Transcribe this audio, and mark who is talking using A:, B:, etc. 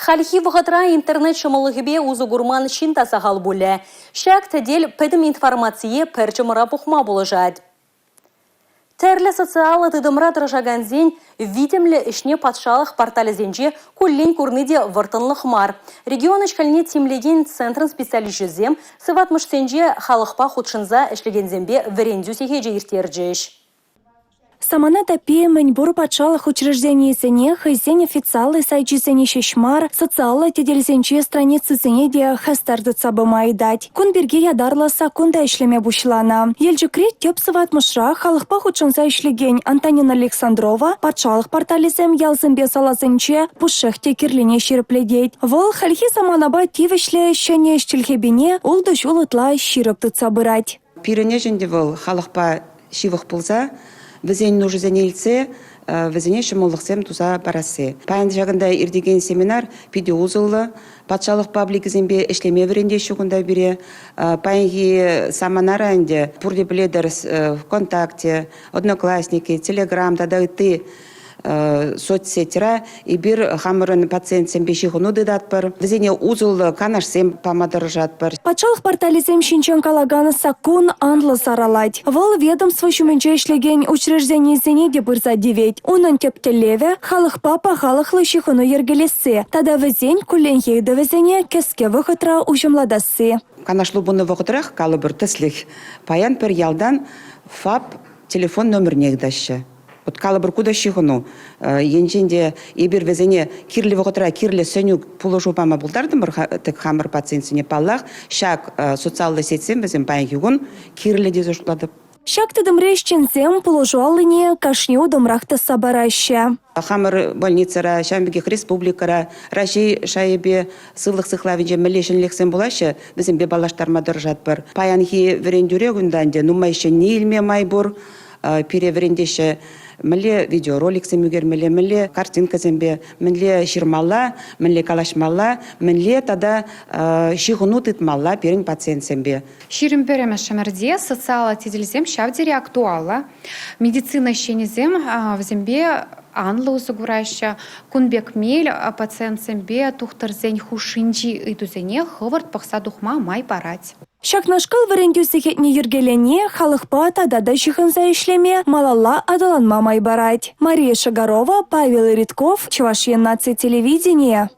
A: Хальхи вӑхӑтра интернет ҫӑмӑллӑхӗпе усӑ курман ҫын та сахал пулӗ. Ҫак тетел пӗтӗм информацие пӗр чӑмӑра пухма пулӑшать. Тӗрлӗ социаллӑ тытӑмра тӑрӑшакансен витӗмлӗ ӗҫне патшалӑх порталӗсенче куллен курни те вӑрттӑнлӑх мар. Регион ӗҫ-хӗлне тимлекен центрӑн специалисчӗсем сыватмӑшсенче халӑхпа хутшӑнса ӗҫлекенсемпе вӗрентӳ сехечӗ ирттерчӗҫ.
B: Самана таппи мӗн пур патшалӑх учрежденийӗсене хӑйсен официаллӑ сайчӗсене ҫеҫ мар, социаллӑ тетелсенчи страницисене те хастар тытса пыма ыйтать. Кун пирки ятарлӑ саккун та ӗҫлеме пуҫланӑ. Елчӗкри тӗп сыватмӑшра халӑхпа хутшӑнса ӗҫлекен Антонина Александрова патшалӑх порталӗсем ялсемпе саласенче пушшех те кирлине ҫирӗплетет. Вӑл хальхи саманапа тивӗҫлӗ ҫӗнӗ ӗҫ тилхепине ултӑ ҫул ытла ҫирӗп тытса пырать.
C: Пирӗн ӗҫ ӗнтӗ вӑл халӑхпа ҫывӑх пулса вӗсен нушисене илтсе вӗсене ҫӑмӑллӑхсем туса парасси. Паян ҫакӑнта иртекен семинар питӗ усӑллӑ. Патшалӑх пабликӗсемпе ӗҫлеме вӗрентеҫҫӗ кунта пире. Паянхи саманара ӗнтӗ пурте пӗлетӗр ВКонтакте, Одноклассники, Телеграм тата ытти соцсетьра эпир хамӑрӑн пациентсемпе ҫыхӑну тытатпӑр, вӗсене усӑллӑ канашсем пама тӑрӑшатпӑр.
B: Патшалӑх порталӗсем ҫинчен калакан саккун анлӑ сарӑлать. Вӑл ведомство ҫумӗнче ӗҫлекен учрежденисене те пырса тивет. Унӑн тӗп тӗллевӗ – халӑхпа пахалӑхлӑ ҫыхӑну йӗркелесси тата вӗсен кулленхи ыйтӑвӗсене кӗске вӑхӑтра уҫӑмлатасси.
C: Канашлу пынӑ вӑхӑтрах, калӑпӑр, тӗслӗх, паян пӗр ялтан ФАП телефон номерне ыйтаҫҫӗ. Вот калӑпӑр, ку та ҫыхӑну. Енчен те эпир вӗсене кирлӗ вӑхӑтра кирлӗ сӗнӳ пулӑшу пама пултартӑмӑр тӗк хамӑр пациентсене, паллах, ҫак социаллӑ сетьсем вӗсем паянхи кун кирлӗ тесе шутлатӑп.
B: Ҫак тытӑмри ӗҫченсем пулӑшу аллине кашни утӑмрах тӑсса параҫҫӗ.
C: Хамӑр больницӑра, ҫавӑн пекех республикӑра, Раҫҫей шайӗпе сывлӑх сыхлавӗнче мӗнле ҫӗнӗлӗхсем пулаҫҫӗ, вӗсемпе паллаштарма тӑрӑшатпӑр. Паянхи вӗрентӳре кунта ӗнтӗ нумай ҫӗнни илме май пур. Пире вӗрентеҫҫӗ мӗнле видеороликсем ӳкермелле, мӗнле картинкӑсемпе, мӗнле ҫырмалла, мӗнле калаҫмалла, мӗнле тата ҫыхӑну тытмалла пирӗн пациентсемпе.
D: 21-мӗш ӗмӗрте социаллӑ тетелсем ҫав тери актуаллӑ. Медицина ӗҫченӗсем вӗсемпе анлӑ усӑ кураҫҫӗ. Кун пек мел пациентсемпе тухтӑрсен хушшинчи ыйтусене хӑвӑрт пӑхса тухма май парать.
B: Ҫакнашкал вӗрентӳ сехетне йӗркелени халӑхпа тата та ҫыхӑнса ӗҫлеме, малалла аталанма май парать. Мария Шагарова, Павел Ритков, Чӑваш Ен наци телевиденийӗ.